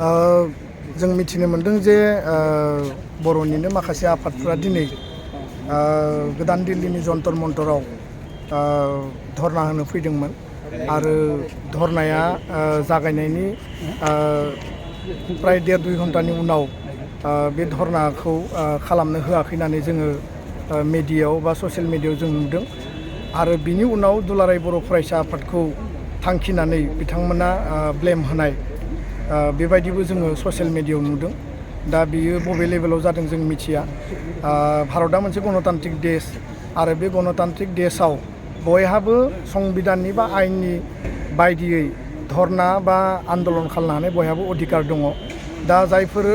जों मिथिनो मोनदों जे बर'निनो माखासे आफादफोरा दिनै गोदान दिल्लीनि जन्तर मन्तराव धरना होनो फैदोंमोन आरो धरनाया जागायनायनि प्राय 1.5-2 घन्टानि उनाव बे धरनाखौ खालामनो होआखै होननानै जोङो मिडियायाव बा ससियेल मिडियायाव जों नुदों आरो बिनि उनाव दुलाराय बर' फरायसा आफादखौ थांखिनानै बिथांमोना ब्लेम होनाय बेबायदिबो जोङो ससियेल मिडियायाव नुदों। दा बियो बबे लेभेलाव जादों जों मिथिया। भारतआ मोनसे गणतान्त्रिक देश आरो बे गणतान्त्रिक देशआव बयहाबो संबिधाननि बा आयेननि बायदियै धरना बा आन्दलन खालामनो हानाय बयहाबो अधिकार दङ। दा जायफोर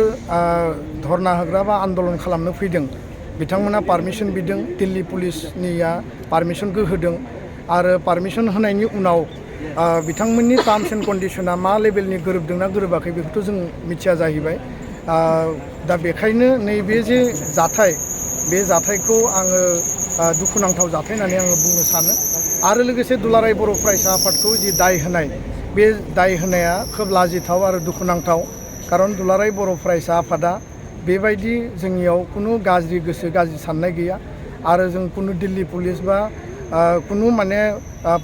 धरना होग्रा बा आन्दलन खालामनो फैदों बिथांमोना पारमिसन बिदों, दिल्ली पुलिसनिया पारमिसनखौ होदों आरो पारमिसन होनायनि उनाव बिथांमोननि टार्म्स एन्ड कन्डिशना मा लेभेलनि गोरोबदोंना गोरोबाखै बेखौथ' जों मिथिया जाहैबाय। दा बेखायनो नैबे जे जाथाय बे जाथायखौ आङो दुखुनांथाव जाथाय होननानै आङो बुंनो सानो आरो लोगोसे दुलाराय बर' फरायसा आफादखौ जि दाय होनाय बे दाय होनाया खोब लाजिथाव आरो दुखुनांथाव। खारन दुलाराय बर' फरायसा आफादा बेबायदि जोंनियाव खुनु गाज्रि गोसो गाज्रि साननाय गैया आरो जों खुनु दिल्ली पुलिस बा खुनु माने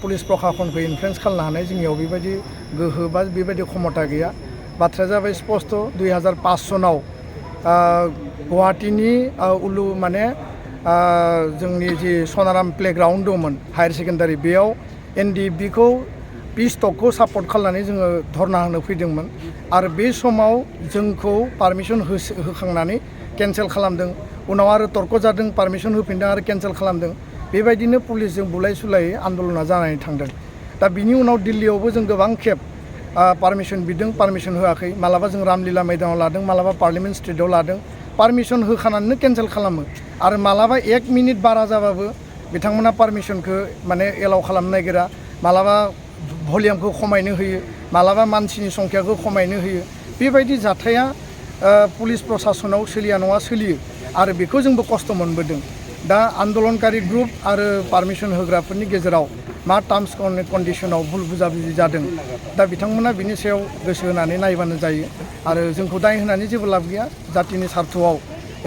पुलिस प्रखाखनखौ इनफ्लुयेन्स खालामनो हानाय जोंनियाव बेबायदि गोहो बा बेबायदि क्षमता गैया। बाथ्राया जाबाय स्पष्ट 2005 सनाव गुवाहाटीनि उलु माने जोंनि जि सनाराम प्लेग्राउन्ड दंमोन हायार सेकेन्डारि बेयाव NDFBखौ पिस टकखौ सापर्ट खालामनानै जोङो धरना होनो फैदोंमोन आरो बे समाव जोंखौ पारमिसन होखांनानै केन्सेल खालामदों। उनाव आरो तर्क जादों, पारमिसन होफिनदों आरो केन्सेल खालामदों। बेबायदिनो पुलिसजों बुलाय सुलायै आन्दलना जानानै थांदों। दा बिनि उनाव दिल्लीयावबो जों गोबां खेब पारमिसन बिदों, पारमिसन होआखै। मालाबा जों रामलीला मैदानाव लादों, मालाबा पार्लियामेन्ट स्ट्रिटआव लादों। पारमिसन होखानानैनो केन्सेल खालामो आरो मालाबा 1 मिनिट बारा जाबाबो बिथांमोना पारमिसनखौ माने एलाउ खालामनो नागिरा। मालाबा भलिउमखौ खमायनो होयो, मालाबा मानसिनि संख्याखौ खमायनो होयो। बेबायदि जाथाया पुलिस प्रसासनाव सोलिया नङा सोलियो आरो बेखौ जोंबो खस्थ' मोनबोदों। दा आन्दलनकारि ग्रुप आरो पारमिसन होग्राफोरनि गेजेराव मा टार्म्स कन्डिशनाव भुल बुजाबुजि जादों दा बिथांमोना बिनि सायाव गोसो होनानै नायबानो जायो आरो जोंखौ दाय होनानै जेबो लाब गैया। जातिनि सार्थआव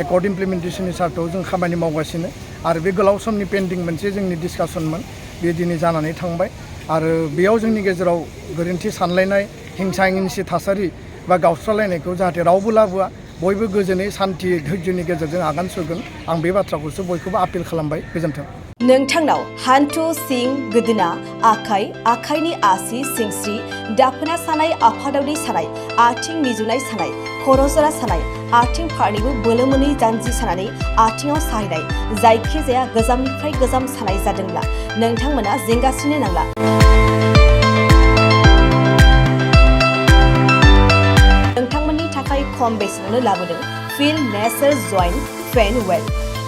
एकर्ड इमप्लिमेन्टेसननि सार्थआव जों खामानि मावगासिनो आरो बे गोलाव समनि पेन्डिं मोनसे जोंनि डिसकासनमोन बे दिनै जानानै थांबाय आरो बेयाव जोंनि गेजेराव गोरोन्थि सानलायनाय हिंसा हिंसि थासारि बा गावस्रालायनायखौ जाहाथे रावबो लाबोआ, बयबो गोजोनै सान्थि धैर्यनि गेजेरजों आगान सुरगोन आं बे बाथ्राखौसो बयखौबो आपिल खालामबाय। गोजोन्थों। नोंथांनाव हान्थु, सिं, गोदोना, आखाइ, आखाइनि आसि, सिंस्रि, दाफोना सानाय, आफादावदै सानाय, आथिं मिजुनाय सानाय, खर' जरा सानाय, आथिं फारनैबो बोलो मोनै जानजि सानानै आथिङाव साहैनाय, जायखिजाया गोजामनिफ्राय गोजाम सानाय जादोंब्ला नोंथांमोना जिंगासिनो नांला। नोंथांमोननि थाखाय खम बेसेनावनो लाबोदों फिल नेचार जइन्ट पेन वेल।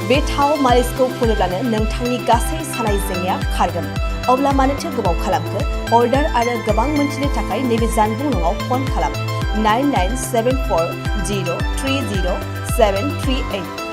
बे थाव मालिसखौ फुनोब्लानो नोंथांनि गासै सानाय जेंनाया खारगोन। अब्ला मानोथो गोबाव खालामखो? अर्डार आरो गोबां मोनथिनो थाखाय नैबे जानबुं नङाव फन खालाम 9974030738।